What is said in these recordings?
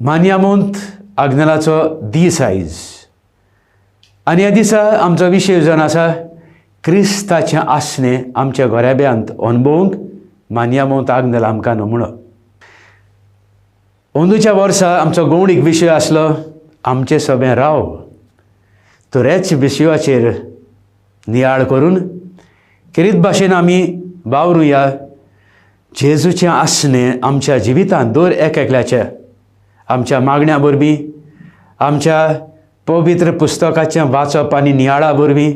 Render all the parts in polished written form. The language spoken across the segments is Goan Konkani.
मान्यामोंत आग्नेलाचो दीस आयज आनी ह्या दिसा आमचो विशय जावन आसा क्रिस्ताचें आसणें आमच्या घराब्यांत अणभवूंक मान्यामोंत आग्नेल आमकां नमुणो. अंदूच्या वर्सा आमचो गौणीक विशय आसलो आमचें सगळें राव. तर ह्याच विशयाचेर नियाळ करून खेरीत भाशेन आमी वावरुया. जेजूचें आसणें आमच्या जिवितांत दर एक एकल्याच्या आमच्या मागण्या वरवीं, आमच्या पवित्र पुस्तकाचें वाचप आनी नियाळा वरवीं,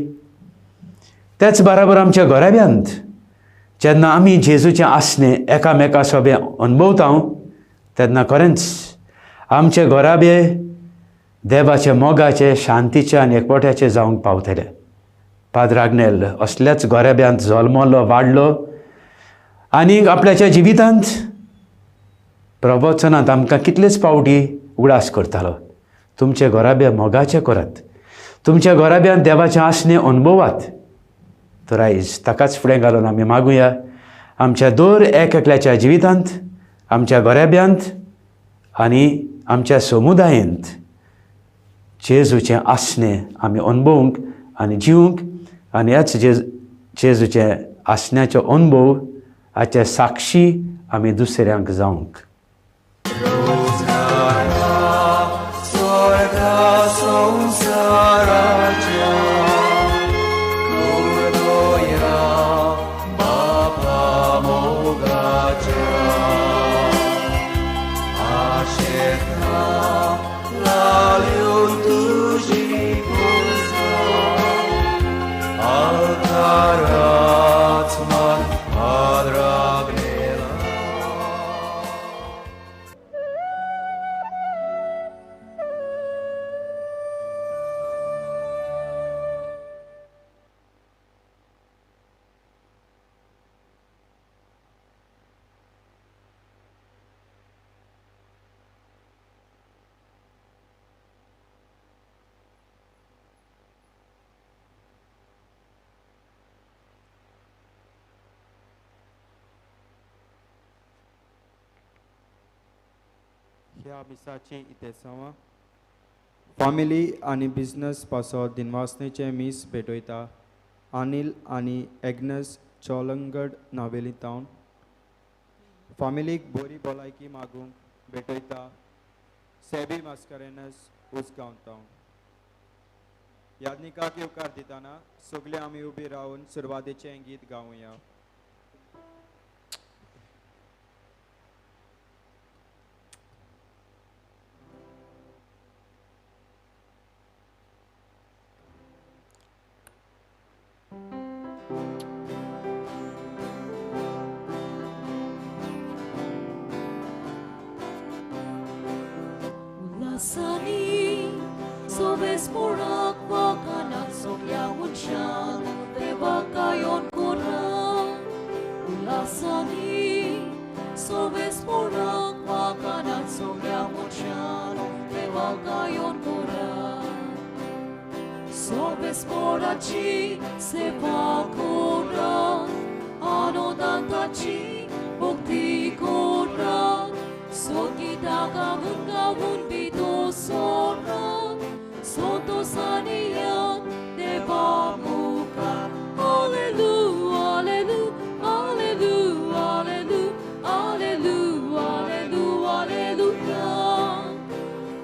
तेच बराबर आमच्या घराब्यांत जेन्ना आमी जेजूचें आसणें एकामेका सोबें अणभवता तेन्ना खरेंच आमचे घराबे देवाचे मोगाचे, शांतीचे आनी एकवट्याचे जावंक पावतले. पाद्र आग्नेल असल्याच घराब्यांत जल्मलो, वाडलो आनी आपल्याच्या जिवितांत प्रवचनांत आमकां कितलेच पावटी उगडास करतालो, तुमचे घराबे मोगाचे करात, तुमच्या घराब्यांत देवाचें आसणें अणभवात. तर आयज ताकाच फुडें घालून आमी मागुया आमच्या दर एक एकल्याच्या जिवितांत, आमच्या घराब्यांत आनी आमच्या समुदायेंत जेजूचें आसणें आमी अणभवूंक आनी जिवूंक आनी ह्याच जेजूचें आसण्याचो अणभव हाचे साक्षी आमी दुसऱ्यांक जावंक. ह्या मिसाची इतेसांव फॅमिली आनी बिजनस पासत दिनवासनेचें मीस भेटयता अनिल आनी एग्नस चोलंगड नावेली टावन. फॅमिलीक बरी भलायकी मागूंक भेटयता सेबी मास्करेनस उसगांव टावन. यादनिकाक येवकार दितना सगळे आमी उबी रावन सुरवातेचें गीत गावया. Ulasani sobes morak wakanak sogya munshan deva kayon kora. Ulasani sobes morak wakanak sogya munshan deva kayon kora. Sobes morachi seva kora anodantachi bhakti kora. Sogita gavun gavun bito sora soto saniya deva muka. Hallelujah, hallelujah, hallelujah, hallelujah, hallelujah, hallelujah.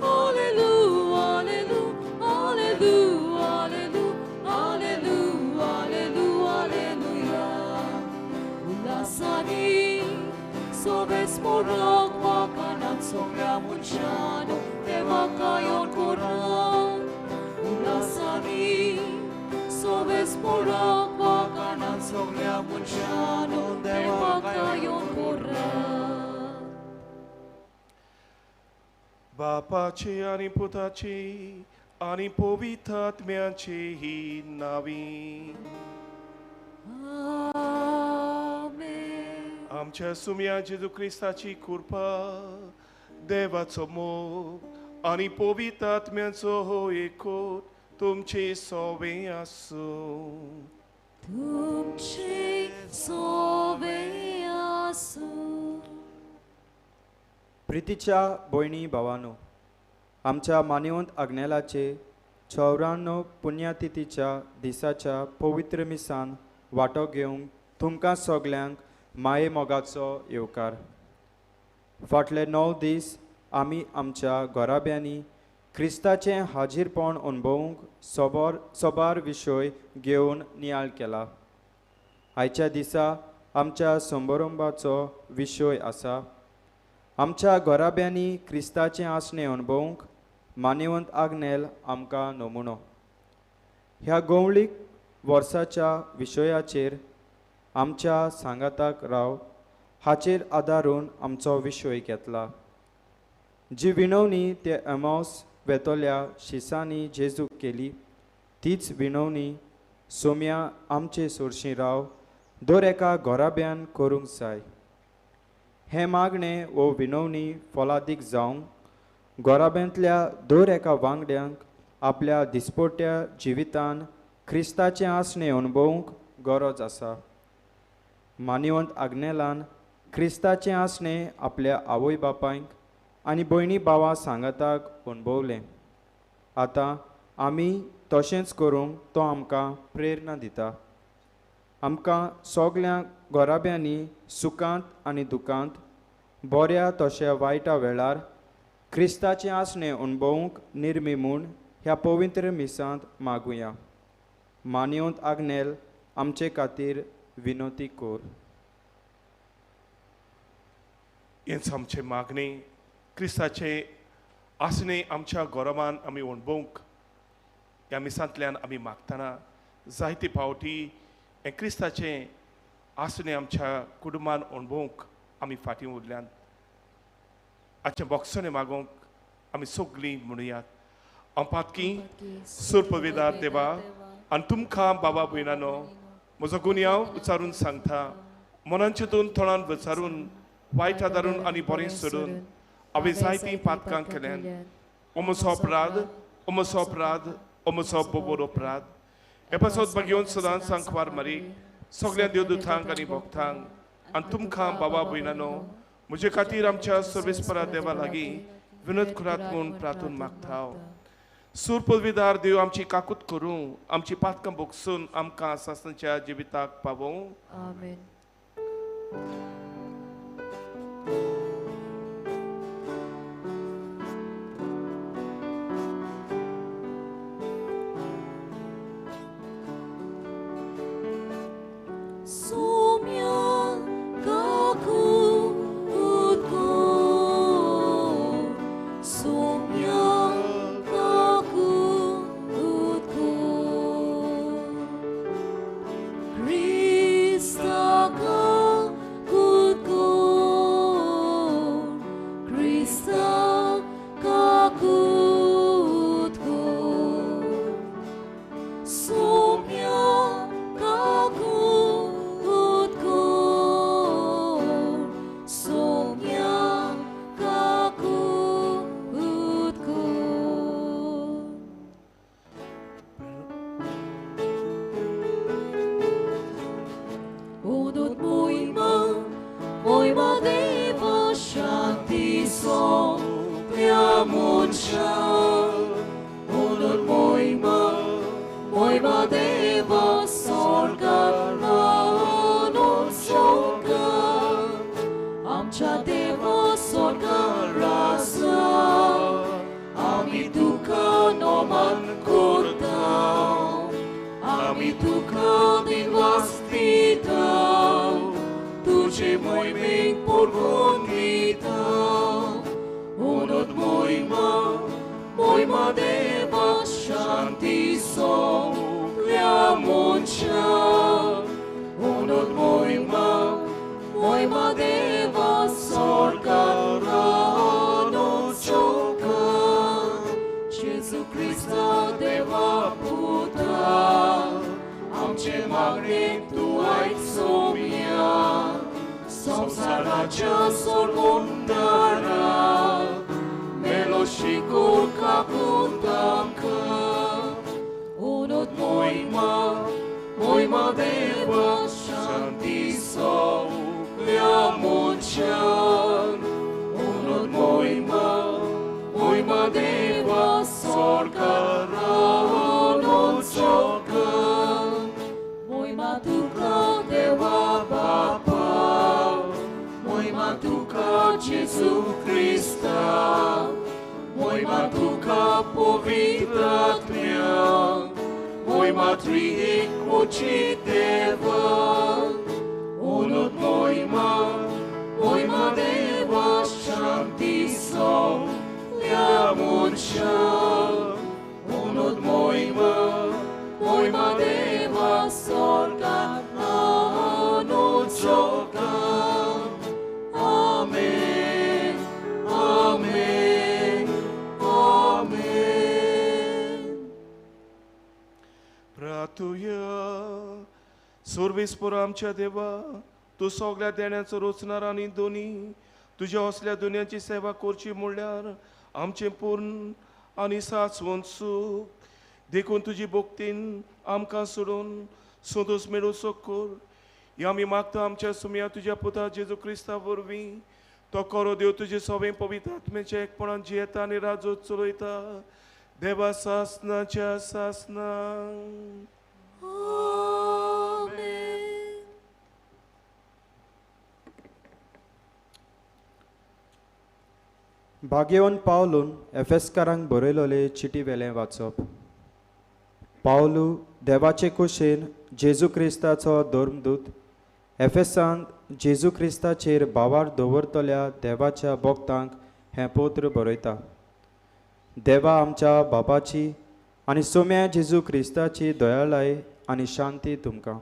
Hallelujah, hallelujah, hallelujah, hallelujah, hallelujah, hallelujah. Ulasani sobes morak wakanak sogya munshano deva kayon kora. Ulasani sobes morak wakanak sogya munshano deva kayon kora. बापाची आनी पुताची आनी पवित्र आत्म्याची नावी. आमेन. आमच्या सुम्या जेजू क्रिस्ताची कृपा, देवाचो मोग आनी पवित्र आत्म्याचो हो एकवट तुमचे सोवे आसूं. तुमचे सोवे आसूं. प्रितीच्या भयणी भावानो, आमच्या मानवंत आग्नेलाचे 94 पुण्यतिथीच्या दिसाच्या पवित्र मिसान वांटो घेवंक तुमकां सगल्यांक माये मोगाचो येवकार. फाटले 9 दीस आमी आमच्या घराब्यांनी क्रिस्ताचें हाजीरपण अणभवूंक सोबार विशय घेवन नियाळ केला. आयच्या दिसा आमच्या समारंभाचो विशय आसा आमच्या घराब्यांनी क्रिस्ताचें आसणें अणभवूंक मानवंत आग्नेल आमकां नमुनो. ह्या गोवळीक वर्साच्या विशयाचेर आमच्या सांगाताक राव हाचेर आदारून आमचो विशय घेतला. जी विनवणी ते एमावस वेतल्या शिसांनी जेजूक केली तीच विनवणी सोम्या आमचे सोरशी राव दर एका घराब्यान करूंक जाय. हें मागणें वो विनवणी फलादीक जावंक घराब्यांतल्या दर एका वांगड्यांक आपल्या दिसपट्ट्या जिवितान क्रिस्ताचें आसणें अणभवूंक गरज आसा. मानवंत आग्नेलान क्रिस्ताचें आसणें आपल्या आवय बापायक आनी भयणी भावा सांगाताक अणभवलें. आतां आमी तशेंच करूंक तो आमकां प्रेरणा दिता. आमकां सगल्या घराब्यांनी सुखांत आनी दुखांत, बऱ्या तशें वायटा वेळार क्रिस्ताचें आसणें अणभवूंक निर्मी म्हूण ह्या पवित्र मिसांत मागुया. मानवंत आग्नेल आमचे खातीर विनोती कर. हेंच आमचें मागणें, क्रिस्ताचें आसणें आमच्या गोरवान आमी अणभवूंक ह्या मिसांतल्यान आमी मागतना जायते फावटी हें क्रिस्ताचें आसणें आमच्या कुटुंबान अणभवूंक आमी फाटीं उरल्यान. आजचें बोगसणें मागोवंक आमी सगळीं म्हणुयात. अंपातकी सुरपविदार देवा आनी तुमकां बाबा भयणानो म्हजो गुन्यांव उच्चारून सांगता. मनान चिंतून थोडान विचारून वायट आदारून आनी बरें सोडून हांवें जायतीं पातकां केल्यान. अमसो अपराध, अमसो अपराध, अमसो बोबोर अपराध. हे पासत बगेवन सदांच सांकवार मारी सगळ्या देवदूतांक आनी भक्तांक आनी तुमकां बाबा भयणानो म्हजे खातीर आमच्या सर्वेस्परा देवा लागीं विनोद करात म्हूण प्रार्थून मागता. सूर पदवीदार देव आमची काकूत करूं, आमची पातकां भोगसून आमकां सासणाच्या जिविताक पावोवं. आमेन. Unot Jesu Krista, moima तुका पवित्र आत्म्या, moima triikmoči Deva, unod moima, moima Deva shanti soglia munsha, unod moima, moima Deva sorga anunchoka. Amen, amen, amen. प्रातुया सुर्वेस्पोर आमच्या देवा, तूं सगळ्या देण्याचो रचणार आनी दोनी तुज्या असल्या दुनियाची सेवा करची म्हणल्यार आमचें पूर्ण आनी साचवंत सूख. देखून तुजी भक्तीन आमकां सोडून संतोश मेळोवचो कर. ह्या आमी मागता आमच्या सुमया तुज्या पुता जेजू क्रिस्ता वरवीं. तो करो देव तुजे सगळें पवित्र आत्म्याच्या एकपणान जियेता आनी राजो चलयता देवा सासनाच्या सासना. भाग्यवंत पावलून एफेसकारांक बरयलोले चिटी वेलें वाचप. पावलू देवाचे कुशेन जेजू क्रिस्ताचो धर्मदूत एफेसांत जेजू क्रिस्ताचेर भावार दवरतल्या देवाच्या भक्तांक हें पत्र बरयता. देवा आमच्या बापाची आनी सोम्या जेजू क्रिस्ताची दयाळाय आनी शांती तुमकां.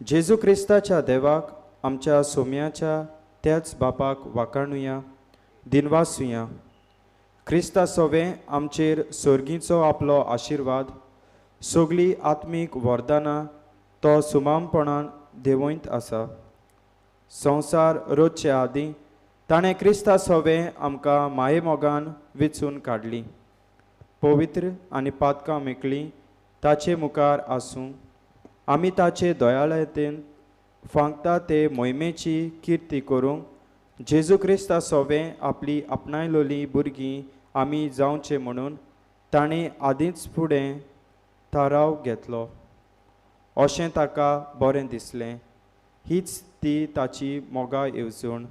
जेजू क्रिस्ताच्या देवाक आमच्या सोम्याच्या त्याच बापाक वाखाणुया, दिनवासुया. क्रिस्ता सोवें आमचेर सर्गीचो आपलो आशिर्वाद, सगळीं आत्मीक वरदानां तो सुमामपणान देंवयत आसा. संवसार रोजचे आदीं ताणें क्रिस्ता सोवें आमकां मायेमोगान विचून काडली, पवित्र आनी पातकां मेकळी ताचे मुखार आसूं. आमी ताचे दयाळतेन फांकता ते मोहिमेची किर्ती करूंक जेजू क्रिस्ता सोवें आपली आपणायलोली भुरगीं आमी जावचें म्हणून ताणें आदींच फुडें थाराव घेतलो. अशें ताका बरें दिसलें. हीच ती ताची मोगा येवजण.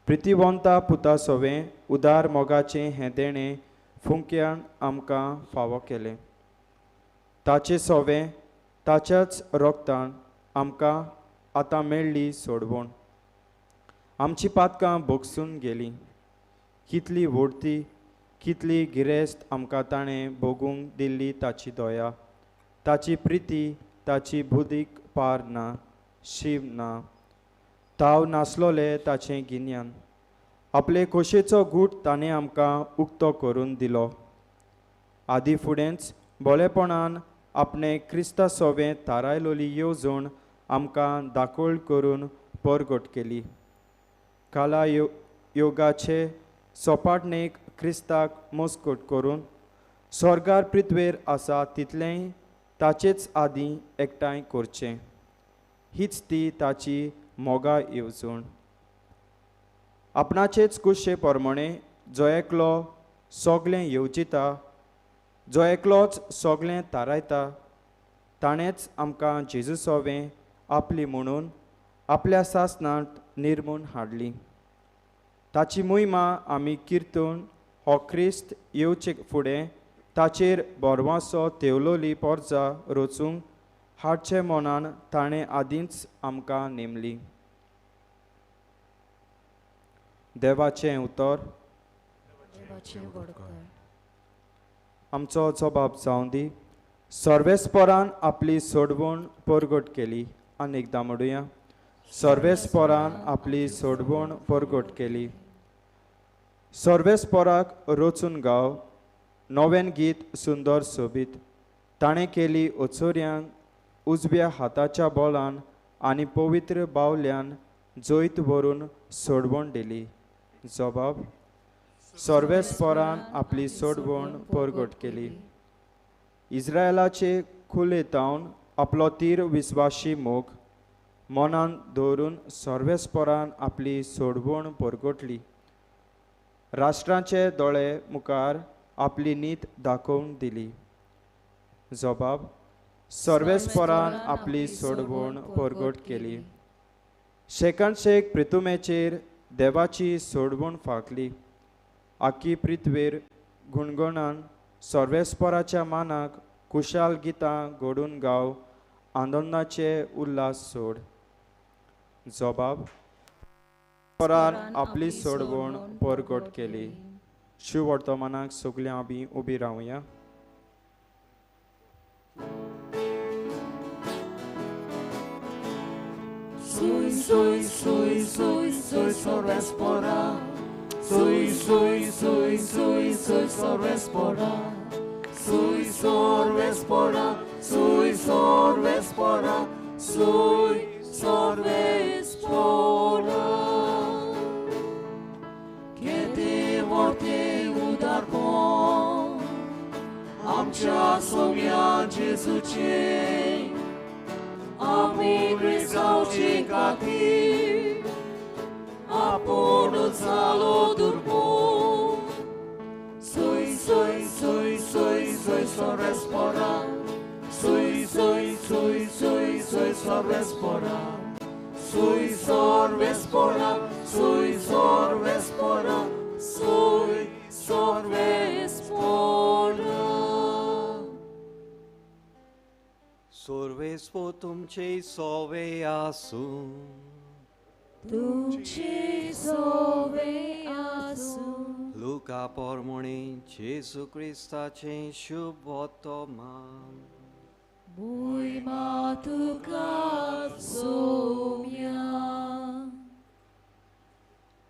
प्रितीवंता पुता सोवें उदार मोगाचें हें देणें फुंक्यान आमकां फावो केलें. ताचे सोवें ताच्याच रोगतान आमकां आतां मेळ्ळी सोडवण. आमची पातकां भोगसून गेलीं. कितली व्हडती, कितली गिरेस्त आमकां ताणें भोगूंक दिल्ली ताची दया, ताची प्रिती, ताची बुदीक पार ना, शीम ना, ताव नासलोलें ताचें गिन्यान. आपले खोशेचो गूट ताणें आमकां उक्तो करून दिलो. आदी फुडेंच बोलेपणान आपणें क्रिस्ता सोवें थारायलोली येवजण आमकां दाखोळ करून परगट केली. काला योगाचे सोपाटणेक क्रिस्ताक मस्कट करून स्वर्गार पृथ्वेर आसा तितलेंय ताचेच आदीं एकठांय करचें. हीच ती ताची मोगा येवजण. आपणाचेच कुशे प्रमाणे जो एकलो सगळें येवजिता, जो एकलोच सगळें थारायता, ताणेंच आमकां जेजू सोवें आपली म्हणून आपल्या सासनांत निर्मून हाडली. ताची मोहिमा आमी किर्तून हो क्रिस्त येवचे फुडें ताचेर बोरवासो तेवलोली पोरजा रचूंक हाडचे मनान ताणें आदींच आमकां नेमली. देवाचें उतर. आमचो जबाब जावं दी. सर्वेस्परान आपली सोडवण परगट केली. आनी एकदां म्हणुया, सर्वेस्परान आपली सोडवण परगट केली. सर्वेस्पराक रचून गाव नवें गीत सुंदर सोबीत. ताणें केली ओचोऱ्यांक उजव्या हाताच्या बोलान आनी पवित्र बावल्यान जैत व्हरून सोडवण दिली. जबाब, सर्वेस्परान आपली सोडवण परगट केली. इस्रायलाचे खुले तावन आपलो तीर विस्वाशी मोग मनान दवरून सर्वेस्परान आपली सोडवण परगटली. राष्ट्रांचे दोळे मुखार आपली नीत दाखोवन दिली. जबाब, सर्वेस्परान आपली सोडवण परगट केली. शेकान शेक प्रितुमेचेर देवाची सोडवण फांकली. आखी पृथ्वेर गुणगुणान सर्वेस्पराच्या मानाक कुशाल गितां घडून गाव, आंदोलनाचे उल्हास सोड. जबाब परान आपली सोडवण परगट केली. शिववर्तमानाक सगळ्यां आमी उबी रावया. Sui, sui, sui, sui, sui, sorvespora. Sui, sui, sui, sui, sui, sorvespora. Sui, sorvespora, sui, sorvespora, sui, sorvespora. Che te morte udarpon, amcea somia Jesuce, amigri sauce catir, apunut salo durbo. Sui, sui, sui, sui, sui, sorvespora. Sui, sui, sui, sui, sui, sorvespora. Sui, sorvespora, sui, sorvespora, sui, sorvespora. Sorvespo तुमचे सोवे आसूं, तुमचे सोवे आसूं. लुका पोरमोणे जेजू क्रिस्ताचे शुभ वर्तमान. मोहिमा तुका सोम्या.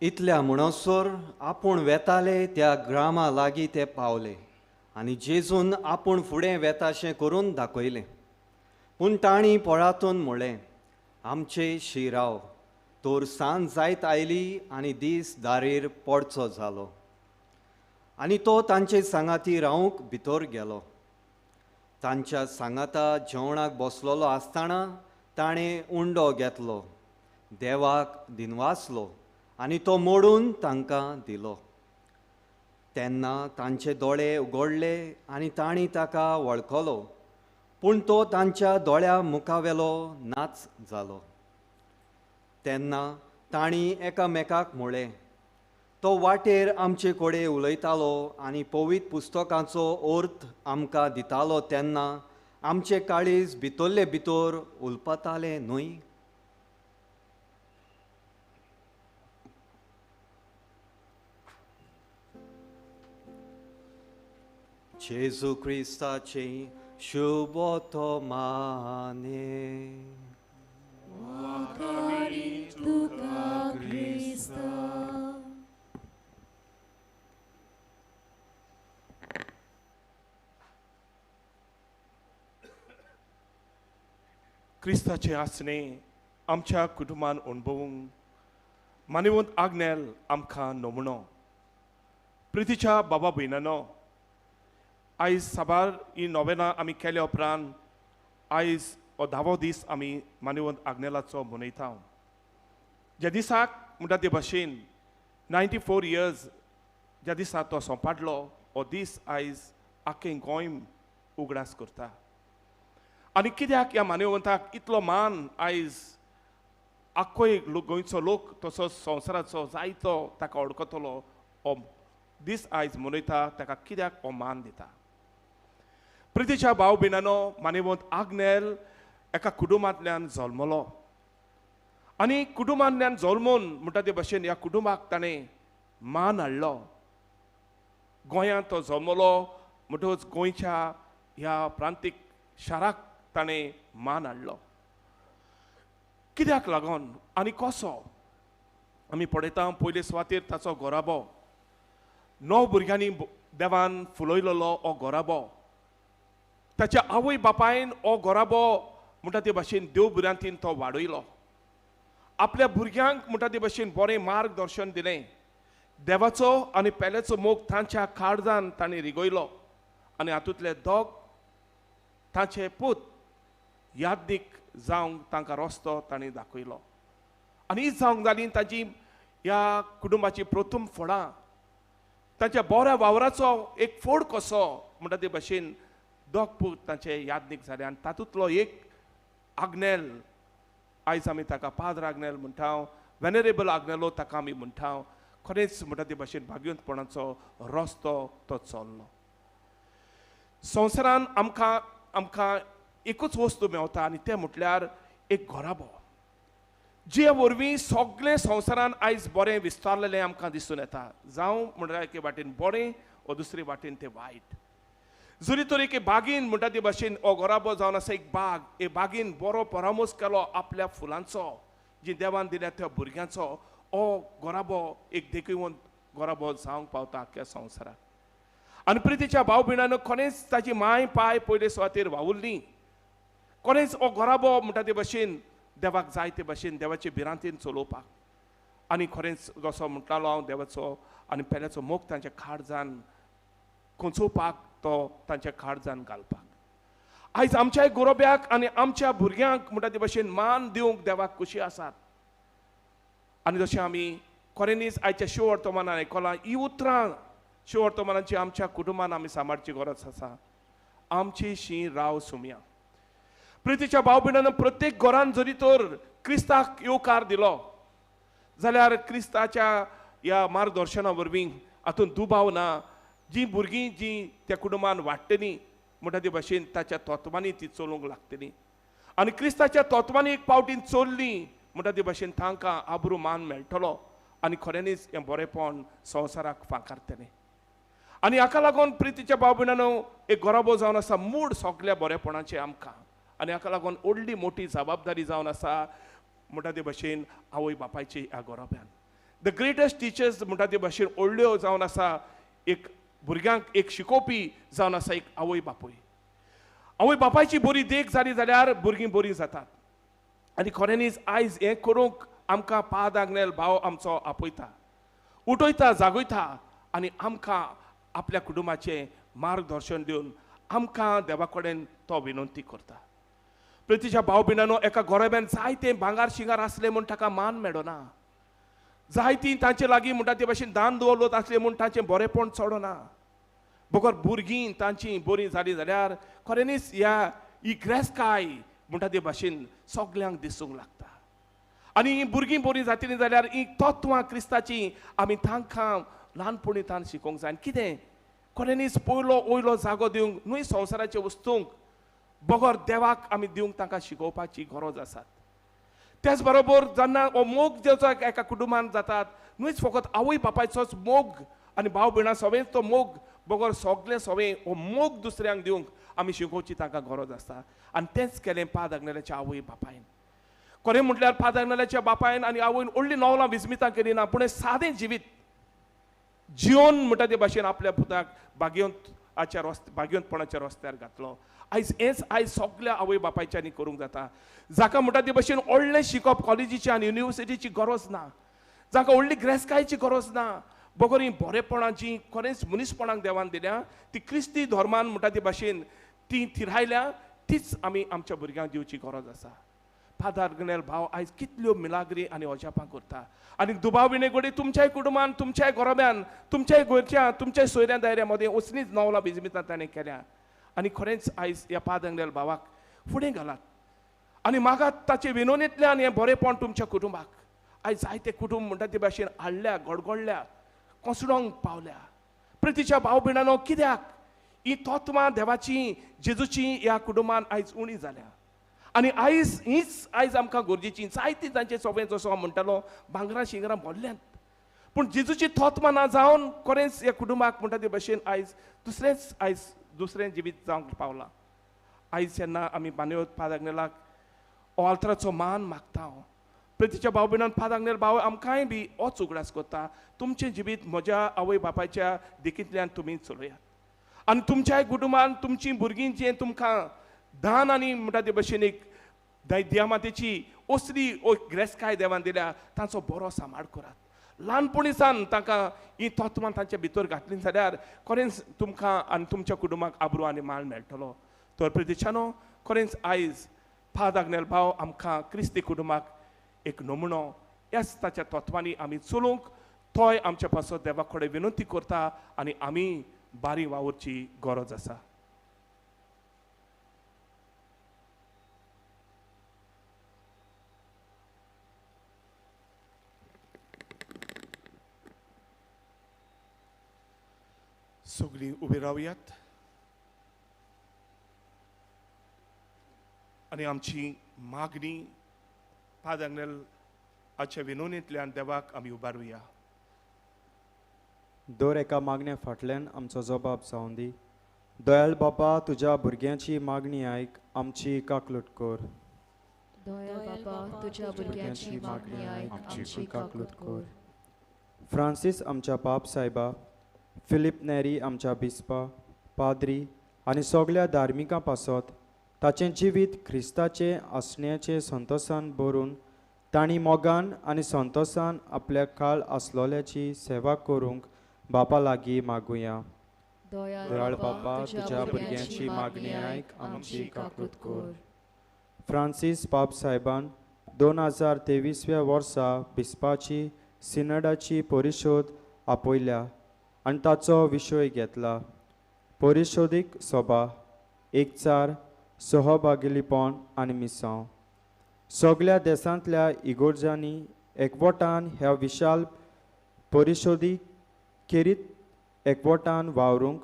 इतल्या म्हणसर आपूण वेताले त्या ग्रामा लागीं ते पावले आनी जेजून आपूण फुडें वेताशें करून दाखयलें. पूण तांणी पळातून म्हळें, आमचे शिराव तर सांज जायत आयली आनी दीस दारेर पडचो जालो. आनी तो तांचे सांगाती रावंक भितर गेलो. तांच्या सांगाता जेवणाक बसलेलो आसतना ताणें उंडो घेतलो, देवाक दिनवासलो आनी तो मोडून तांकां दिलो. तेन्ना तांचे दोळे उगडले आनी तांणी ताका वळखलो, पूण तो तांच्या दोळ्या मुखावेलो नाच जालो. तेन्ना तांणी एकामेकाक म्हळें, तो वाटेर आमचे कडेन उलयतालो आनी पवित्र पुस्तकाचो अर्थ आमकां दितालो तेन्ना आमचे काळीज भितरले भितर उलपतालें न्हय? जेजू क्रिस्ताचे शुभ वर्तमाने. वाखारी तुका क्रिस्ता. क्रिस्ताचें आसणे आमच्या कुटुंबान अणभवूंक मानिवंत आग्नेल आमकां नमुनो. प्रितीच्या बाबा भयणानो, आयज साबार ही नोवेनां आमी केल्या उपरांत आयज हो धावो दीस आमी मानिवंत आग्नेलाचो मनयता. ज्या दिसाक म्हणटा ते भाशेन 94 इयर्स ज्या दिसा तो सोंपाडलो हो दीस आयज आख्खें गोंय उगडास करता. आनी कित्याक ह्या मानवंताक इतलो मान आयज आख्खोय गोंयचो लोक तसोच संवसाराचो जायतो ताका वळखतलो हो दीस आयज मनयता, ताका कित्याक हो मान दिता. प्रितीच्या भाव भयणानो, मानेवंत आग्नेल एका कुटुंबांतल्यान जल्मलो आनी कुटुंबांतल्यान जल्मून म्हणटा ते भशेन ह्या कुटुंबाक ताणें मान हाडलो. गोंयांत तो जल्मलो म्हणटकच गोंयच्या ह्या प्रांतीक शाराक ताणें मान हाडलो. कित्याक लागून आनी कसो आमी पळयता, पयले सुवातेर ताचो गोराबो, 9 भुरग्यांनी देवान फुलयलेलो हो गोराबो, ताच्या आवय बापायन हो गोराबो म्हणटा ते भाशेन देव भुरग्यांतीन तो वाडयलो. आपल्या भुरग्यांक म्हणटा ते भाशेन बरें मार्गदर्शन दिलें, देवाचो आनी पेल्याचो मोग तांच्या काळजान तांणी रिगयलो आनी हातूंतले दोग तांचे पूत यादीक जावंक तांकां रस्तो तांणी दाखयलो. आनी ही जावंक जाली तांची ह्या कुटुंबाची प्रथम फळां, तांच्या बऱ्या वावराचो एक फोड कसो म्हणटा ते भाशेन दोग पूत तांचे यादनीक जाले. आनी तातूंतलो एक आग्नेल, आयज आमी ताका पाद्र आग्नेल म्हणटा, वेनरेबल आग्नेलो ताका आमी म्हणटा. खरेंच म्हणटा ते भाशेन भाग्यवंतपणाचो रस्तो तो चल्लो. संवसारान आमकां आमकां एकूच वस्तू मेवता आनी तें म्हटल्यार एक घराबो, जे वरवीं सगळें संवसारान आयज बरें विस्तारलेलें आमकां दिसून येता. जावं म्हणल्यार एके वाटेन बरें वा दुसरे वाटेन तें वायट. जरी तर एके बागीन म्हणटा ते भाशेन हो घराबो जावन आसा एक बाग, एक बागीन बरो परामोस केलो आपल्या फुलांचो जी देवान दिल्या त्या भुरग्यांचो, हो घराबो एक देखीवंत घराबो जावंक पावता आख्ख्या संवसाराक. आनी प्रितीच्या भाव भयणांनो कोणेच ताची माय पाय पयले सुवातेर वावुरली, कोणेच हो घराबो म्हणटा ते भाशेन देवाक जाय ते भाशेन देवाचे भिरांतेन चलोवपाक. आनी खरेंच जसो म्हणटालो हांव देवाचो आनी पेल्याचो मोग तांच्या काळजान कोंचोवपाक, तो तांच्या काळजान घालपाक. आयज आमच्याय गोरोब्याक आनी आमच्या भुरग्यांक म्हणटा ते भाशेन मान दिवंक देवाक खुशी आसात. आनी जशें आमी खऱ्यांनीच आयच्या शिववर्तमानान आयकलां, ही उतरां शिववर्तमानाची आमच्या कुटुंबान आमी सांबाळची गरज आसा. आमची शी राव सुमया. प्रितीच्या भाव भयणांनो प्रत्येक घरान जरी तर क्रिस्ताक येवकार दिलो जाल्यार क्रिस्ताच्या ह्या मार्गदर्शना वरवीं हातूंत दुबाव ना, जी भुरगीं जी त्या कुटुंबान वाडटलीं म्हणटा ते भाशेन ताच्या तत्वांनी ती चलूंक लागतली. आनी क्रिस्ताच्या तत्वांनी एक पावटीन चल्ली म्हणटा ते भाशेन तांकां आबरू मान मेळटलो आनी खऱ्यांनीच हें बरेंपण संवसाराक फांकारतलें. आनी हाका लागून प्रितीच्या भाव भयणांनो एक घराबो जावन आसा मूड सगल्या बरेपणाचें आमकां. आनी हाका लागून व्हडली मोठी जबाबदारी जावन आसा म्हणटा ते भाशेन आवय बापायची ह्या घराब्यान. The greatest teachers म्हणटा ते भाशेन व्हडल्यो जावन आसा एक भुरग्यांक एक शिकोवपी जावन आसा एक आवय बापूय. आवय बापायची बरी देख जाली जाल्यार भुरगीं बरीं जातात. आनी खऱ्यांनीच आयज हें करूंक आमकां पाद आग्नेल भाव आमचो आपयता, उठयता, जागयता आनी आमकां आपल्या कुटुंबाचें मार्गदर्शन दिवन आमकां देवा कडेन तो विनंती करता. प्रितीच्या भाव भयणांनो एका गोरब्यान जायते भांगार शिंगार आसले म्हूण ताका मान मेळना, जायतीं तांचे लागीं म्हणटा ते भाशेन दान दवरत आसले म्हूण तांचें बरेंपण चडना. बगर भुरगीं तांची बरीं जालीं जाल्यार खऱ्यांनीच ह्या ही ग्रेसकाय म्हणटा ते भाशेन सगल्यांक दिसूंक लागता. आनी ही भुरगीं बरीं जातलीं जाल्यार ही तत्वां क्रिस्ताचीं आमी तांकां ल्हानपणी तान शिकोवंक जाय. कितें खऱ्यांनीच पयलो वयलो जागो दिवंक न्हय संवसाराच्या वस्तूंक, बगर देवाक आमी दिवंक तांकां शिकोवपाची गरज आसात. त्याच बरोबर जेन्ना हो मोग जो एका कुटुंबान जातात न्हयच फकत आवय बापायचोच मोग आनी भाव भयणां सगळेंच तो मोग, बगर सगळें सगळें हो मोग दुसऱ्यांक दिवंक आमी शिकोवची तांकां गरज आसता. आनी तेंच केलें पाद आग्नेलाच्या आवय बापायन. खरें म्हटल्यार पाद आग्नेलाच्या बापायन आनी आवयन व्हडलीं नवलां विस्मितां केली ना, पूण सादें जिवीत जिवन म्हणटा ते भाशेन आपल्या पुताक भाग्यवंताच्या रस्ते भाग्यवंतपणाच्या रस्त्यार घातलो. आयज हेंच आयज सगल्या आवय बापायच्यांनी करूंक जाता. जाका म्हणटा ते भाशेन व्हडलें शिकप कॉलेजीची आनी युनिवर्सिटीची गरज ना, जाका व्हडली ग्रेसकायेची गरज ना, बगर ही बरेपणां जीं खरेंच मनीसपणाक देवान दिल्या ती क्रिस्ती धर्मान म्हणटा ते भाशेन ती थिरायल्या, तीच आमी आमच्या भुरग्यांक दिवची गरज आसा. फादर आग्नेल भाव आयज कितल्यो मिलाग्री आनी अजापां करता. आनी दुबाव विणे घडये तुमच्याय कुटुंबान, तुमच्याय घराब्यान, तुमच्याय घरच्या, तुमच्या सोयऱ्या दायऱ्या मदें असलींच नवलां बिजमितां ताणें केल्या. आनी खरेंच आयज ह्या पाद आग्नेल भावाक फुडें घालात आनी मागात ताचे विनोनेंतल्यान हें बरेंपण तुमच्या कुटुंबाक. आयज जायते कुटुंब म्हणटा ते भाशेन हाडल्या, गडगडल्या, कोसळोंक पावल्या. प्रितीच्या भाव भयणांनो कित्याक ही तत्वां देवाची जेजूची ह्या कुटुंबान आयज उणी जाल्या. आनी आयज हीच आयज आमकां गरजेची. जायतीं तांचे सोबें जसो हांव म्हणटालो भांगरां शिंगरां भरल्यांत, पूण जेजूची तत्वां ना जावन खरेंच ह्या कुटुंबाक म्हणटा ते भाशेन आयज दुसरेंच आयज दुसरें जिवीत जावंक पावलां. आयज जेन्ना आमी बानयोत पाद आग्नेलाक ऑल्तराचो मान मागता हांव, प्रितीच्या भाव भयणान फादर आग्नेल भाव आमकांय बी होच उगडास करता, तुमचें जिवीत म्हज्या आवय बापायच्या देखींतल्यान तुमी चलयात आनी तुमच्याय कुटुंबान तुमचीं भुरगीं जें तुमकां दान आनी म्हणटा ते भशेन एक देमातेची असली ग्रेसकाय देवान दिल्या तांचो बरो सांबाळ करात. ल्हानपणी सावन तांकां ही तत्वां तांच्या भितर घातली जाल्यार खरेंच तुमकां आनी तुमच्या कुटुंबाक आब्रू आनी माल मेळटलो. तर प्रितीच्यानो खरेंच आयज फादर आग्नेल भाव आमकां क्रिस्ती कुटुंबाक एक नमुनो ह्याच ताच्या तत्वांनी आमी चलूंक तोय आमच्या पासत देवा कडेन विनंती करता आनी आमी बारी वावुरची गरज आसा. सगळीं उबी रावयात आनी आमची मागणी पाद आजच्या विनोनींतल्यान देवाक आमी उबारुया. दर एका मागण्या फाटल्यान आमचो जबाब जावन दी. दयाळ बापा, तुज्या भुरग्यांची मागणी आयक, आमची काकलूट कर. दयाळ बापा, तुज्या भुरग्यांची मागणी आयक, आमची काकलूट कर. फ्रांसीस आमच्या बाप सायबा, फिलीप नेरी आमच्या बिस्पा, पाद्री आनी सगल्या धार्मिकां पासत ताचें जिवीत क्रिस्ताचें आसण्याचें संतोसान भरून तांणी मोगान आनी संतोसान आपल्या काळ आसलोल्याची सेवा करूंक बापा लागीं मागुया. दयाळ बापा, तुज्या भुरग्यांची मागणी आयक, आमची काकूत कर. फ्रांसीस बाप साहेबान 2023व्या वर्सा बिस्पाची सिनडाची परिशोद आपयल्या आनी ताचो विशय घेतला परिशोदीक सभा, एकचार, सहभागिलीपण आनी मिसांव. सगल्या देशांतल्या इगोर्जांनी एकवटान ह्या विशाल परिशोदीक खेरीत एकवटान वावरूंक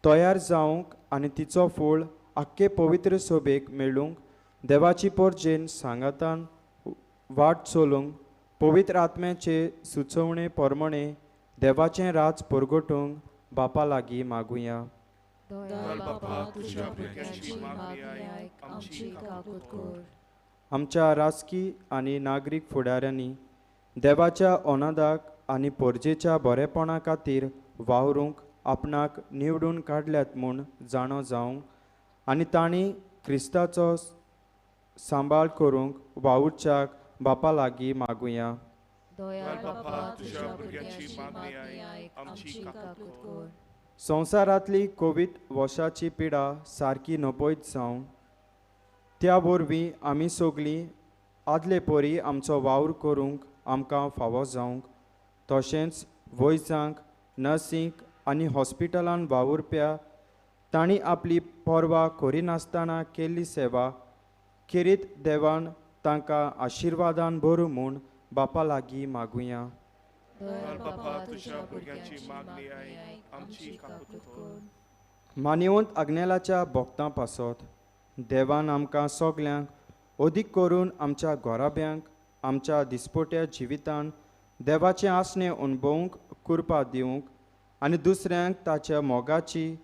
तयार जावंक आनी तिचो फळ आख्खे पवित्र सभेक मेळूंक देवाची पोरजेन सांगातान वाट चलूंक पवित्र आत्म्याचे सुचोवणे प्रमाणे देवाचें राज परगटूंक बापा लागीं मागुया. आमच्या राजकी आनी नागरीक फुडाऱ्यांनी देवाच्या अनादाक आनी पोरजेच्या बरेपणा खातीर वावरूंक आपणाक निवडून काडल्यात म्हूण जाणो जावंक आनी तांणी क्रिस्ताचो सांबाळ करूंक वावुरच्याक बापा लागीं मागुया. संवसारांतली कोवीड वशाची पिडा सारकी नपयत जावं त्या वरवीं आमी सगळीं आदले परी आमचो वावर करूंक आमकां फावो जावंक, तशेंच वैजांक, नर्सींक आनी हॉस्पिटलान वावुरप्या तांणी आपली पर्वा करिनासतना केल्ली सेवा खेरीत देवान तांकां आशिर्वादान भरूं म्हूण बापा लागीं मागुया. मानिवंत आग्नेलाच्या भक्तां पासत देवान आमकां सगल्यांक अदीक करून आमच्या घराब्यांक आमच्या दिसपट्या जिवितान देवाचें आसणें अणभवूंक कृपा दिवंक आनी दुसऱ्यांक ताच्या मोगाची,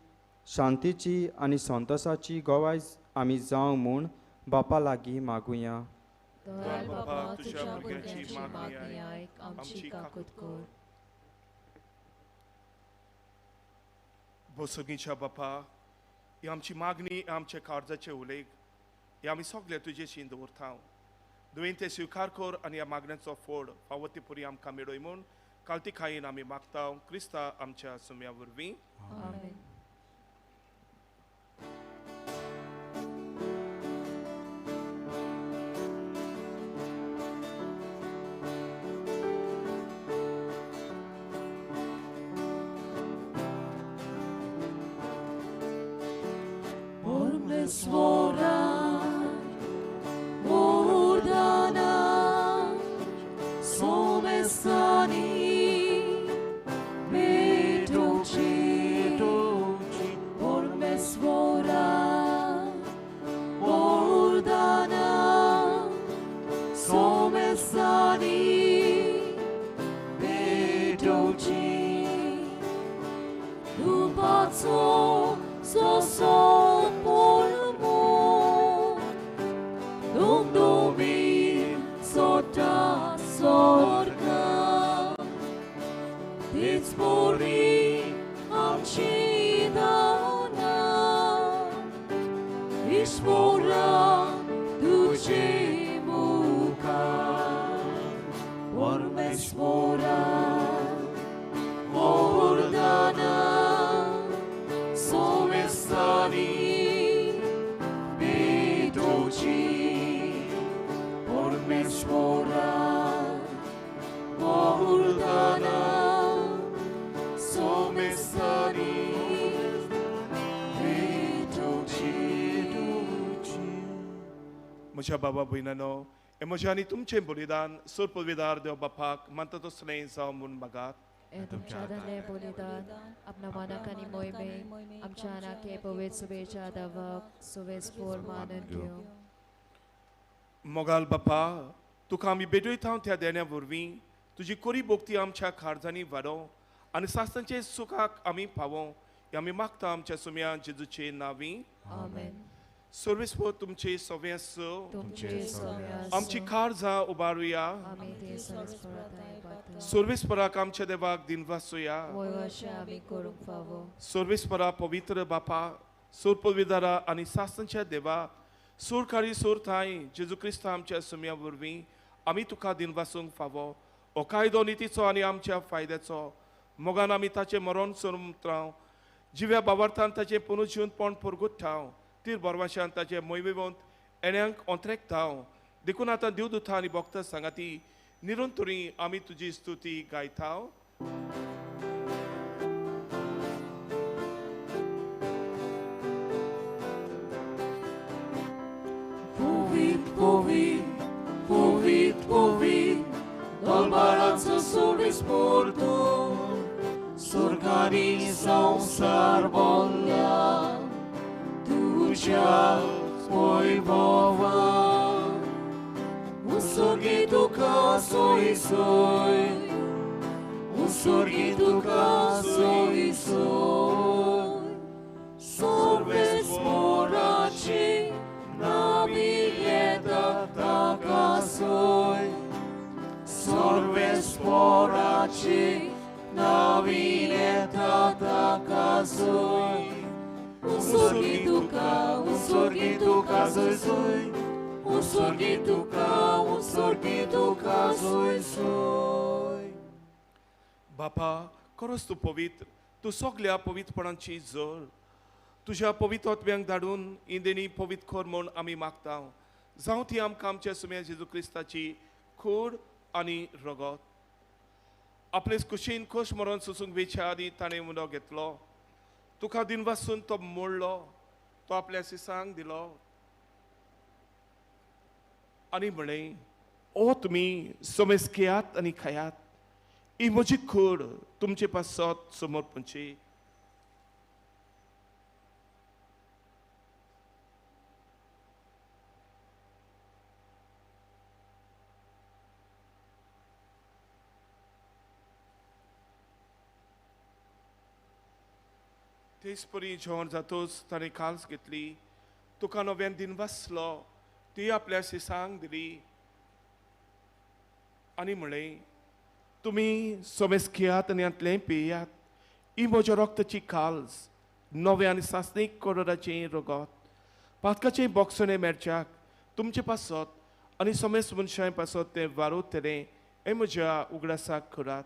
शांतीची आनी संतोसाची गवाय आमी जावं म्हूण बापा लागीं मागुया. बोसगीच्या बापा, ही आमची मागणी, आमच्या काळजाचे उल्लेख हे आमी सगळे तुजेशी दवरता. दुयें ते स्विकार कर आनी ह्या मागण्यांचो फोड फावो ती पुरी आमकां मेळय म्हूण कालती खायन आमी मागता क्रिस्ता आमच्या सुम्या वरवीं. म्हज्या बाबा भयणानो, हे म्हज्या आनी तुमचें बलिदान सोरपविदार देव बापाक मानता तसलें जावं म्हूण मागात. तुमच्या दादले बलिदान आपणा मानाक आनी मोहिमेक आमच्या आनाके पवित्र सुबेच्या दावाक सुवेस्पोर मानून घेवं. मोगाल बापा, तुका आमी भेटयता त्या देण्या वरवीं तुजी कोरी भोक्ती आमच्या खारजांनी वाडोवं आनी सासणाचे सुखाक आमी पावों हे आमी मागता आमच्या सुम्या जेजूचे नांवी. आमेन. सर्वेस्पोर तुमचे सगळे आसूं. आमची खारजां उबारुया. सर्वेस्पराक आमच्या देवाक दिनवासुया. सर्वेस्परा पवित्र बापा, सोरपविदारा आनी सासणाच्या देवा, सोरकारी सोरथाय जेजू क्रिस्त आमच्या सुम्या वरवीं आमी तुका दिनवासूंक फावो. हो कायदो नितीचो आनी आमच्या फायद्याचो. मोगान आमी ताचें मरण सोरत्रांव, जिव्या बावार्थान ताचें पुनर्जिवनपण परगुट्टांव, तीर बरवाशान ताचें मोयवेवंत एण्यांक ओंत्रेकतांव. देखून आतां देवदूता आनी भक्त सांगाती निरंतरी आमी तुजी स्तुती गायतांव. Povit, povit, povit, dolbaranță survisportul, surgani sau sarbolla, tuja poivova. Usurghi ca soi soi, usurghi ca soi soi, sorves moraci, navieta takasoi, sorves moraci, navieta takasoi, usurghi tuca soi soi, usurghi tuca soi soi. बापा, खरोच तूं पवित्र, तूं सगल्या पवित्रपणाची जोर. तुज्या पवित्र आत्म्यांक धाडून इंदेनी पवित्र कर म्हूण आमी मागता. जावं ती आमकां आमच्या सुम्या जेजू क्रिस्ताची कूड आनी रगत. आपले कुशीन खोश मरण सोसूंक वेच्या आदीं ताणें उदो घेतलो, तुका दिनवासून तो मोडलो, तो आपल्या सिसांक दिलो आनी म्हळें, ओ तुमी समेस घेयात आनी खायात, ही म्हजी कूड तुमचे पासत समर्पणची. तेच परी जेवण जातोच ताणें काल्स घेतली, तुका नव्यान दिनवासलो, ती आपल्या सिसांक दिली आनी म्हळें, तुमी समेस घेयात आनी हांतलें पियात, ही म्हज्या रक्ताची काल्स, नव्या आनी सासणीक करोडाचें रगत, पातकाचें बोगसणें मेळच्याक तुमचे पासत आनी समेस मनशां पासत तें वारोवतलें हें म्हज्या उगडासाक करात.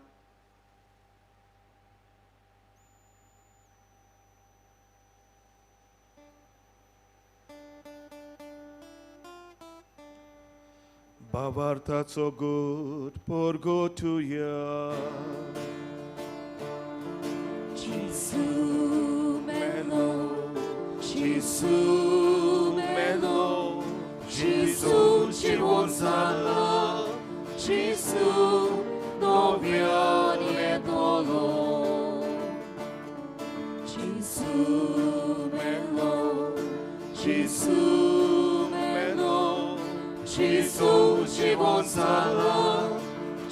भावार्थाचो गूट परगटुया. Gesù melo, Gesù melo, Gesù ci vuol Gesù non viene dolore. Gesù melo, Gesù melo, Gesù ci vuol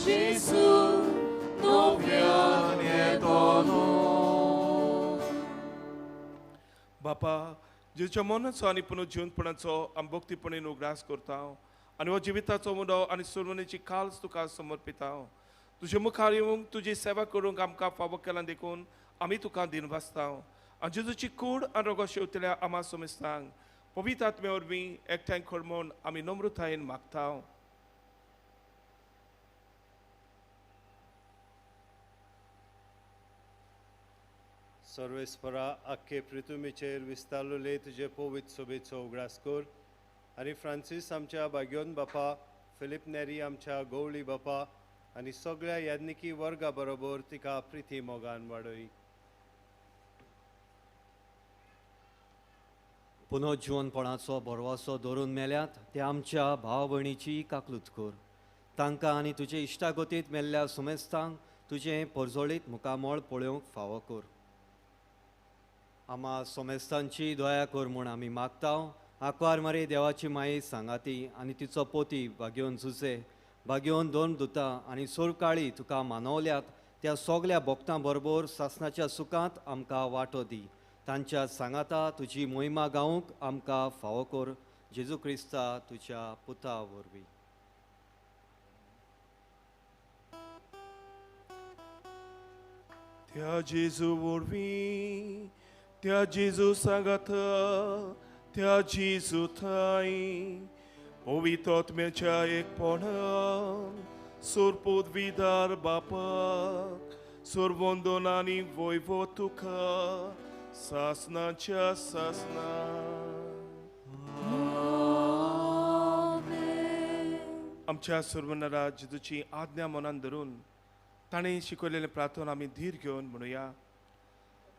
Gesù non viene dolore. बापा, जेच्या मनाचो आनी पुनर्जिवनपणाचो आमी भक्तीपणान उगडास करता आनी हो जिविताचो मुदो आनी सुरवणेची काल्स तुका समर्पिता. तुजे मुखार येवंक तुजी सेवा करूंक आमकां फावो केला देखून आमी तुका दिनवासता. आनी जेजूची कूड आनी रोगो शेवतल्या आमा समेस्तांक पवित्र आत्म्या वरवीं एकठांय कर म्हूण आमी नम्रतायेन मागता. सर्वेस्परा आख्खे पृथ्वीचेर विस्तारलेले तुजे पवित्र सोबेचो उगडास कर आनी फ्रांसीस आमच्या भाग्योन बापा, फिलीप नेरी आमच्या गवळी बापा आनी सगळ्या याज्ञिकी वर्गा बरोबर तिका प्रिती मोगान वाडय. पुनर्जिवनपणाचो भरवासो धरून मेल्यात ते आमच्या भाव भयणीची काकलूत कर. तांकां आनी तुजे इश्टागतींत मेल्ल्या सुमेस्तांक तुजें परजळीत मुखामळ पळोवंक फावो कर. आमा सोमेस्तांची दया कर म्हूण आमी मागता. आंकवार मारी देवाची माई सांगाती आनी तिचो पोती भाग्योवन जुजे भाग्योवन दोन दुता आनी सोरकाळी तुका मानवल्यात त्या सगल्या भक्तां बरोबर सासणाच्या सुखांत आमकां वांटो दी. तांच्या सांगाता तुजी मोहिमा गावंक आमकां फावो कर. जेजू क्रिस्ता तुज्या पुता वरवीं. त्या जेजू वरवीं, त्या जेजू सांगाता, त्या जेजू थांय पवित्र आत्म्याच्या एकपणान सोरपूत विदार बापाक सोरवंदन आनी वैभव तुका सासनाच्या सासना. आमच्या सर्वनरा जेजूची आज्ञा मनान धरून ताणें शिकयलेलें प्रार्थना आमी धीर घेवन म्हणुया.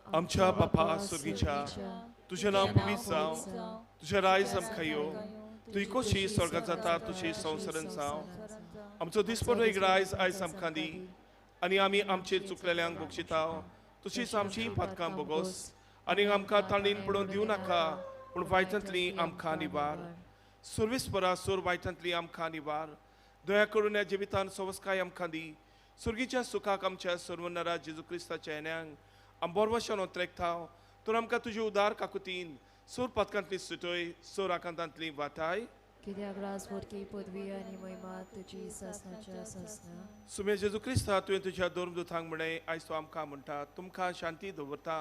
आमच्या बापा स्वर्गीच्या, तुजें नांव पवित्र जावं, तुजें रायज आमकां यो, तुजी कशी स्वर्गांत जाता तुजी संवसारांत जावं. आमचो दिसपट्टो एक रायज आयज आमकां दी आनी आमी आमचे चुकलेल्यांक बक्षिता तशीच आमची पातकां बोगोस आनी आमकां तांडीन पडोवन दिवं नाका, पूण वायटांतली आमकां निवार. सर्वीस परा सोर वायटांतली आमकां निवार. दया करून ह्या जिवितान सवस्काय आमकां दी. सुर्गीच्या सुखाक आमच्या सर्वनरा जेजू क्रिस्ताच्या येण्यांक आम बोरवशान ओत्रेकता तर आमकां तुजे उदार काकुतीन सोर पातकांतली सुटय, सोर आकांतांतली वाटाय. कित्याक राजवटकी पदवी आनी महिमा तुजी सासणाच्या सासणा. सुमे जेजू क्रिस्ता, तुवें तुज्या धर्मदूतांक म्हणें, आयज तूं आमकां म्हणटा, तुमकां शांती दवरता,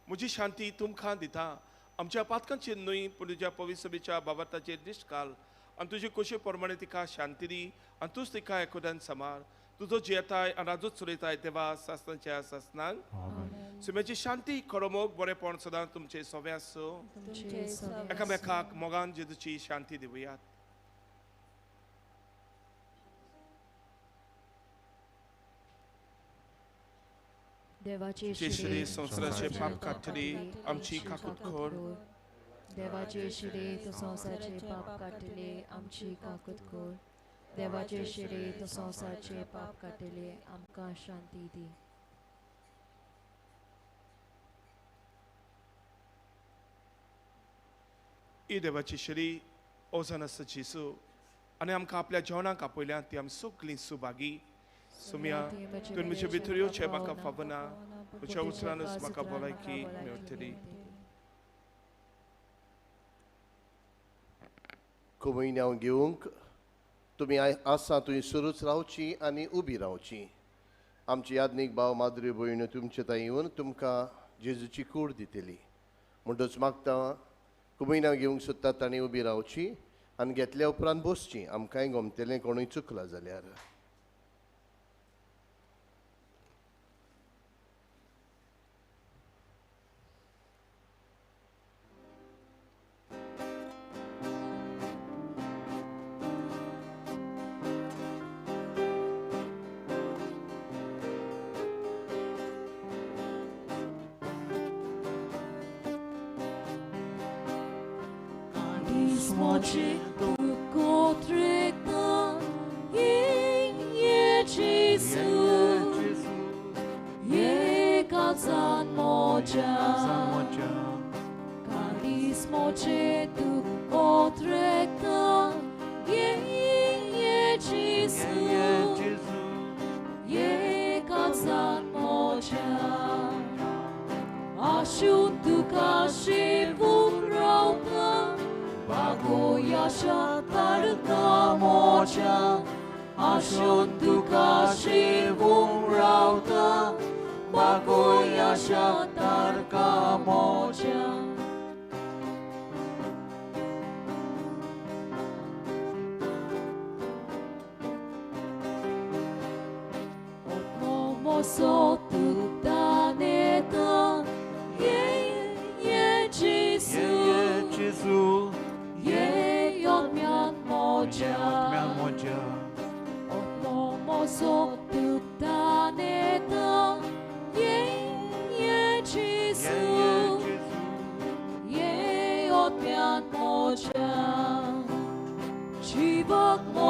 म्हजी शांती तुमकां दिता. आमच्या पातकांचेर न्हय पूण तुज्या पवित्र सभेच्या बाबताचेर दिश्ट घाल आनी तुजे खोशे प्रमाणे तिका शांती दी आनी तूंच तिका एकोद्यान सांबाळ. तुजो जियेताय आनी राजूच चलयताय देवा सासणाच्या सासणाक. सुम्याची शांती, खरो मोग, बरेपण सदां तुमचे सोवे आसूं. एकामेकाक मोगान जेजूची शांती दिवयात. देवाचे शिरे संवसाराचे पाप काडटली आमची काकूत कर. देवाचे शिरे तूं संवसाराचे पाप काडटली आमची काकूत कर. देवाचे शिरे तूं संवसाराचे पाप काडटली आमकां शांती दी. ही देवाची शिरी ओजन आसा जेजू आनी आमकां आपल्या जेवणाक आपयल्या ती आमी सगळीं सुभागी. सुम्या, तुवें म्हजे भितर येवचें म्हाका फावना, म्हज्या उतरानूच म्हाका भलायकी मेळटली. कोमयन्यांव घेवंक तुमी आसा थंय सुरूच रावची आनी उबी रावची. आमची यादनीक भाव माद्री भयण्यो तुमचे थंय येवन तुमकां जेजूची कूड दितली. म्हणटच मागता कोमयन्यांव घेवंक सोदता तांणी उबी रावची आनी घेतल्या उपरांत बसची. आमकांय गमतलें कोणूय चुकला जाल्यार.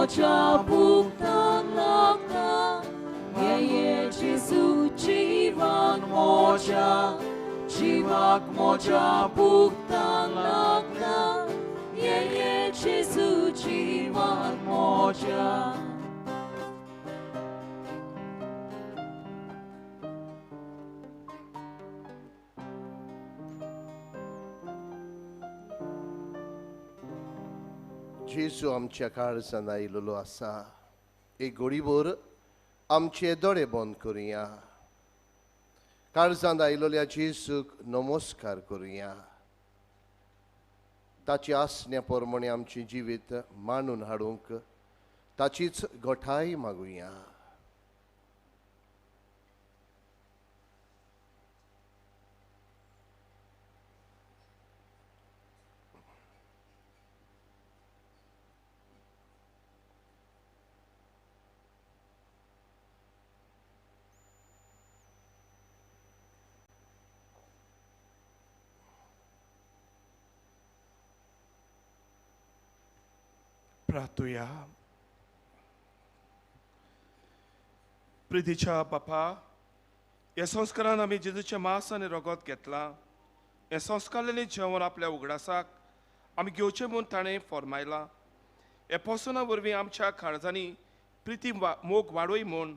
Moja buktan lakta, ye ye Jesu. मोज्या जिवाक मोज्या भुगतान लागना ये ये जेजू जिवान मोज्या. जेजू आमच्या काळजान आयिल्लो आसा. एक घडीभर आमचे दोळे बंद करुया. काळजान आयिल्ल्या जेजूक नमस्कार करुया. ताची आसण्या प्रमाणे आमचें जिवीत मांडून हाडूंक ताचीच गोठाय मागुया. प्रार्थुया. प्रितीच्या बापा, ह्या संस्कारान आमी जेजूचें मांस आनी रगत घेतलां. हें संस्कारलेलें जेवण आपल्या उगडासाक आमी घेवचें म्हूण ताणें फॉर्मायलां. ह्या पोसना वरवीं आमच्या काळजांनी प्रिती मोग वाडोय म्हूण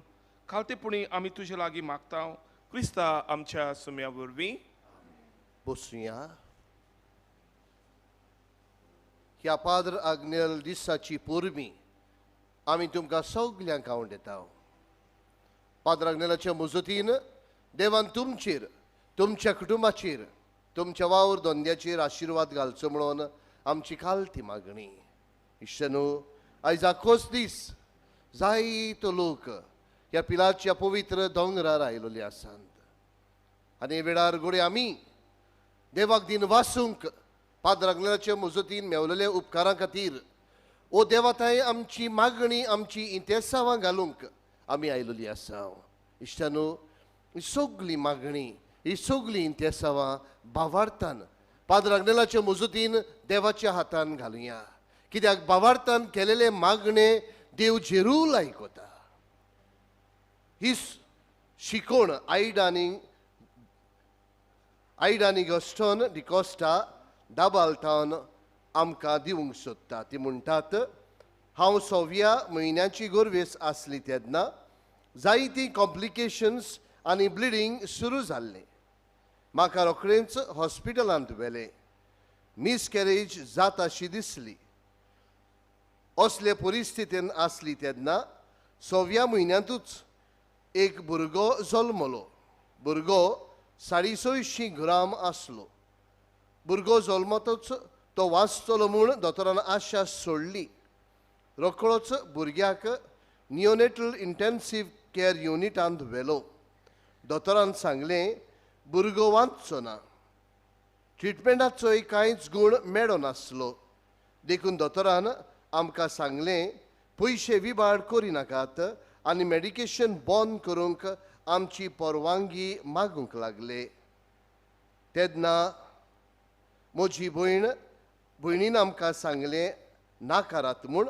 खालतेपणी आमी तुजे लागीं मागता, क्रिस्ता आमच्या सुम्या वरवीं. बसुया. ह्या पाद्र आग्नेल दिसाची पुर्मी आमी तुमकां सगल्यांक हांव दिता. पाद्र आग्नेलाच्या मुजतीन देवान तुमचेर, तुमच्या कुटुंबाचेर, तुमच्या वावर धंद्याचेर आशिर्वाद घालचो म्हणून आमची खालती मागणी. इश्टनू, आयज आखोच दीस जायतो लोक ह्या पिलाच्या पवित्र दोंगरार आयिल्ले आसात आनी वेळार घडये आमी देवाक दिन वासूंक पाद्र आग्नेलाचे मुजतीन मेवलेल्या उपकारां खातीर ओ देवाताय आमची मागणी, आमची इंतेसांवां घालूंक आमी आयिल्ली आसा. इश्टानू, ही सगली मागणी, ही सगली इंतेसांवां भावार्थान पाद्र आग्नेलाचे मुजतीन देवाच्या हातान घालुया. कित्याक भावार्थान केलेले मागणे देव जेरूल आयकता. ही शिकोवण आयडानी गस्टन डिकोस्टा दाबालतावन आमकां दिवंक सोदता. ती म्हणटात, हांव 6व्या म्हयन्याची गोरवेस आसली तेन्ना जायतीं कॉम्प्लिकेशन्स आनी ब्लिडींग सुरू जाल्लें. म्हाका रोखडेंच हॉस्पिटलांत व्हेलें. मिसकॅरेज जाता शी दिसली. असले परिस्थितीन आसली तेन्ना 6व्या म्हयन्यांतूच एक भुरगो जल्मलो. भुरगो 650 ग्राम आसलो. भुरगो जल्मतच तो वाचतलो म्हूण दोतोरान आशा सोडली. रोखडोच भुरग्याक नियोनेटल इंटेन्सीव केअर युनिटांत व्हेलो. दोतोरान सांगलें, भुरगो वाचचो ना. ट्रिटमेंटाचोय कांयच गूण मेळनासलो. देखून दोतोरान आमकां सांगलें, पयशे विबाड करिनाकात आनी मेडिकेशन बंद करूंक आमची परवानगी मागूंक लागले. तेन्ना म्हजी भयणीन आमकां सांगलें, नाकारात म्हूण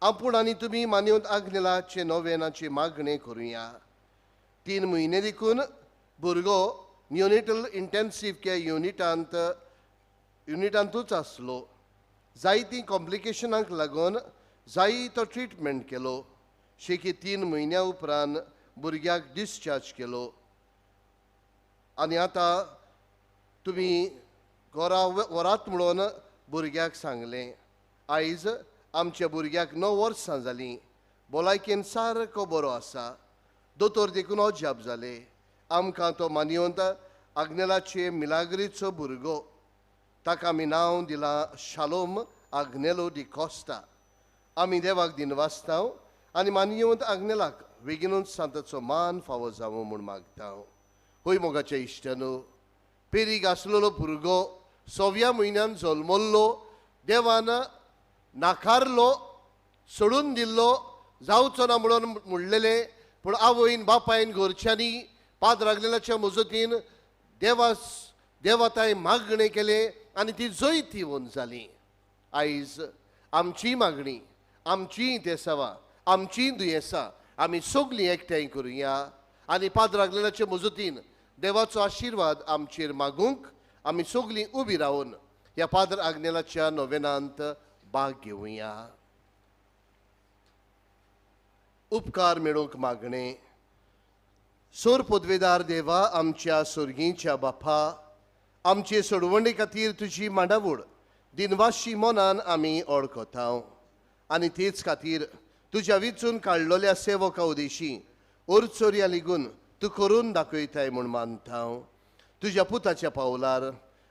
आपूण आनी तुमी मान्योत आग्नेलाचे नोवेनाची मागणें करुया. 3 म्हयने देखून भुरगो नियोनेटल इंटेन्सीव केअर युनिटांतूच आसलो. जायतीं कॉम्प्लिकेशनांक लागून जायतो ट्रिटमेंट केलो. शेकी 3 म्हयन्या उपरांत भुरग्याक डिस्चार्ज केलो आनी आतां तुमी घरा व्हरात म्हणून भुरग्याक सांगलें. आयज आमच्या भुरग्याक 9 वर्सां जालीं. भलायकेन सारको बरो आसा. दोतोर देखून अजाप जाले. आमकां तो मानयोंत आग्नेलाचे मिलाग्रीचो भुरगो. ताका आमी नांव दिलां शालोम आग्नेलो डिकोस्टा. आमी देवाक दिनवासता आनी मानयोंत आग्नेलाक बेगीनूच सांताचो मान फावो जावं म्हूण मागता. हय मोगाच्या इश्टानू, पेरीक आसलेलो भुरगो 6व्या म्हयन्यान जल्मल्लो. देवान नाकारलो, सोडून दिल्लो, जावचो ना म्हणून म्हणलेलें. पूण आवयन बापायन घरच्यांनी पाद्र आग्नेलाच्या मजतीन देवाताय मागणें केलें आनी ती जैत येवन जाली. आयज आमची मागणी, आमची देसावां, आमची दुयेंसां आमी सगलीं एकठांय करुया आनी पाद्र आग्नेलाचे मजतीन देवाचो आशिर्वाद आमचेर मागूंक आमी सगळीं उबी रावन ह्या पाद्र आग्नेलाच्या नोवेनांत भाग घेवया. उपकार मेळोवंक मागणें. सोर पदवेदार देवा, आमच्या सोर्गींच्या बापा, आमचे सोडवणे खातीर तुजी मांडावळ दिनवाशी मनान आमी ओळखता आनी तेच खातीर तुज्या विचून काडलेल्या सेवका उदेशी ओरचोरया लिगून तूं करून दाखयताय म्हूण मानता. तुज्या पुताच्या पावलार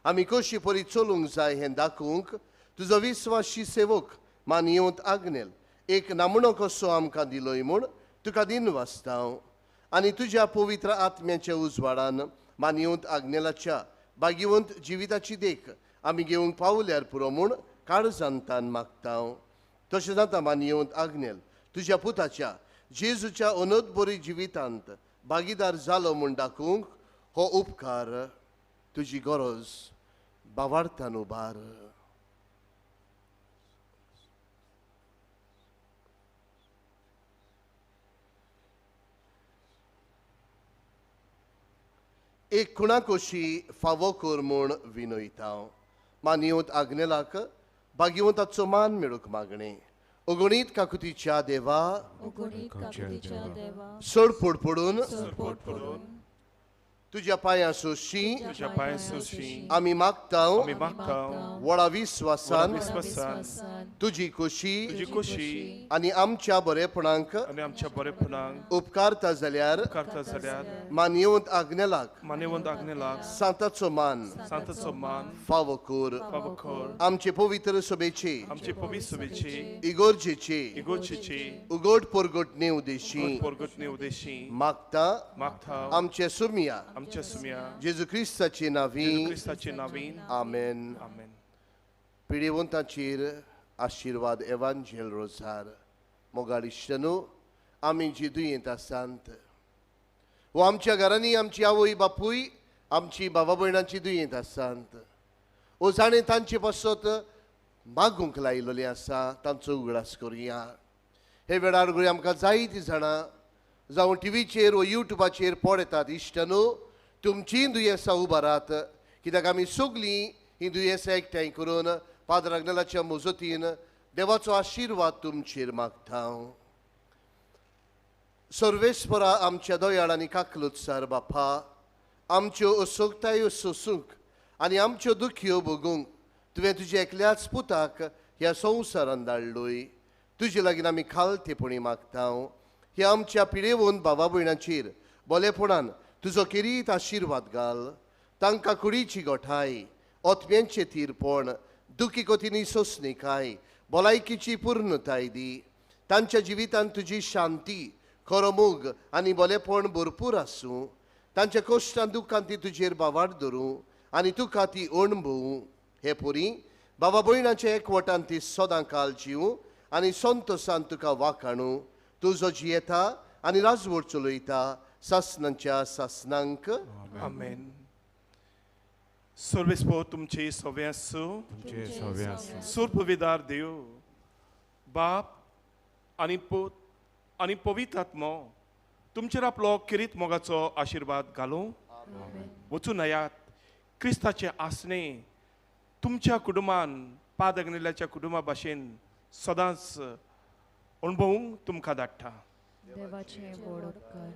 आमी कशी परी चलूंक जाय हें दाखोवंक तुजो विस्वाशी सेवक मानयेवंत आग्नेल एक नामणो कसो आमकां दिलोय म्हूण तुका दिनवासता आनी तुज्या पवित्र आत्म्याच्या उजवाडान मानयेवंत आग्नेलाच्या भाग्यवंत जिविताची देख आमी घेवंक पावल्यार पुरो म्हूण काळजांतान मागता. तशें जाता मानयेवंत आग्नेल तुज्या पुताच्या जेजूच्या अनोदबरी जिवितांत भागीदार जालो म्हूण दाखोवंक हो उपकार तुजी गरज बावार्थान उबार. एक खुणाकोशी फावो कर म्हूण विनयता. मानयेवंत आग्नेलाक भाग्यवंताचो मान मेळूंक मागणें. अगणीत काकुतीच्या देवा, सोडपोड पडून तुज्या पांयां सोशी आमी मागता व्हडा विस्वासान तुजी खोशी आनी आमच्या बरेपणाक उपकारता जाल्यार मानयेवंत आग्नेलाक सांताचो मान फावो कर. आमचे पवित्र सभेचे इगोर्जेचे उगड परगटणे उदेशी मागता आमचे सुमिया जेजू क्रिस्ताचे नांवी आमेन. पिडेवंताचेर आशिर्वाद एवांजेल रोजार. मोगाळ इश्टनू, आमी जी दुयेंत आसात वो आमच्या घरांनी आमची आवय बापूय आमची बाबा भयणांची दुयेंत आसात वो जाणें तांचे पासत मागूंक लायिल्लें आसा तांचो उगडास करुया. हे वेळार घडये आमकां जायतीं जाणां जावं टिवीचेर वो युट्यूबाचेर पळयतात. इश्टनू, तुमचीं दुयेंसां उबारात कित्याक आमी सगळीं हीं दुयेंसां एकठांय करून पाद्र आग्नेलाच्या मजतीन देवाचो आशिर्वाद तुमचेर मागता. सर्वेस्परा आमच्या दयाळ आनी काकलुत्सार बापा, आमच्यो असोगतायो सोसूंक आनी आमच्यो दुखयो भोगूंक तुवें तुज्या एकल्याच पुताक ह्या संवसारान धाडलोय. तुजे लागीं आमी खालतेपणी मागता ह्या आमच्या पिडेवन बाबा भयणाचेर बोलेपणान तुजो केरीत आशिर्वाद घाल. तांकां कुडीची गोठाय, ओतम्यांचें तीरपण, दुखी कोतीनी सोंसणीकाय, भलायकीची पूर्णताय दी. तांच्या जिवितांत तुजी शांती, खरो मोग आनी बोलेपण भरपूर आसूं. तांच्या कश्टान दुख्खान ती तुजेर बावाड धरूं आनी तुका ती अणभवूं. हे पुरी बाबा भयणाच्या एकवटान ती सदां काल जिवूं आनी संतोसान तुका वाखाणू. तुजो जियेता आनी राजवट चलयता सासनांच्या सासनांक. आमेन. सर्वेस्पोर तुमचे सवे आसूं. सुरपविदार देव बाप आनी पूत आनी पवित्र आत्मो तुमचेर आपलो किरीत मोगाचो आशिर्वाद घालूं. वचूं नयात क्रिस्ताचे आसणे तुमच्या कुटुंबान पाद आग्नेलाच्या कुटुंबा भाशेन सदांच अणभवूंक तुमकां धाडटा. देवाचें व्हड उपकार.